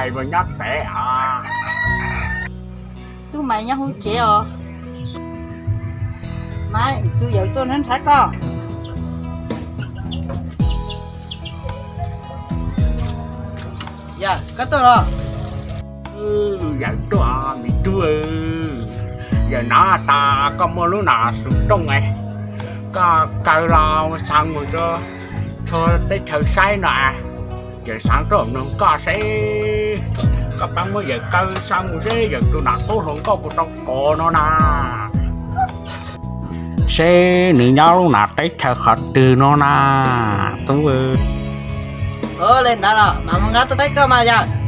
Hais nyob pem os. Tub Maiv nyob hauv tsev os. Maiv, tus yawm tuaj nrhav koj. Yawm, koj tuaj los? Yawm tuaj, me tub. Yawm, no tas koj muaj lub nam xov tooj, koj kaw los xa mus rau txhua teb chaws saib no. Yawm xav tuaj nug koj seb koj paab muab yawm kaw xa mus seb yawm tus nam tub hluas nkauj kuv tau kov no na, seb nws nyob lub nam teb chaws qhov twg no na, tub. Ua le ntawd los mas mus nqa tuaj saib koj mas yawm.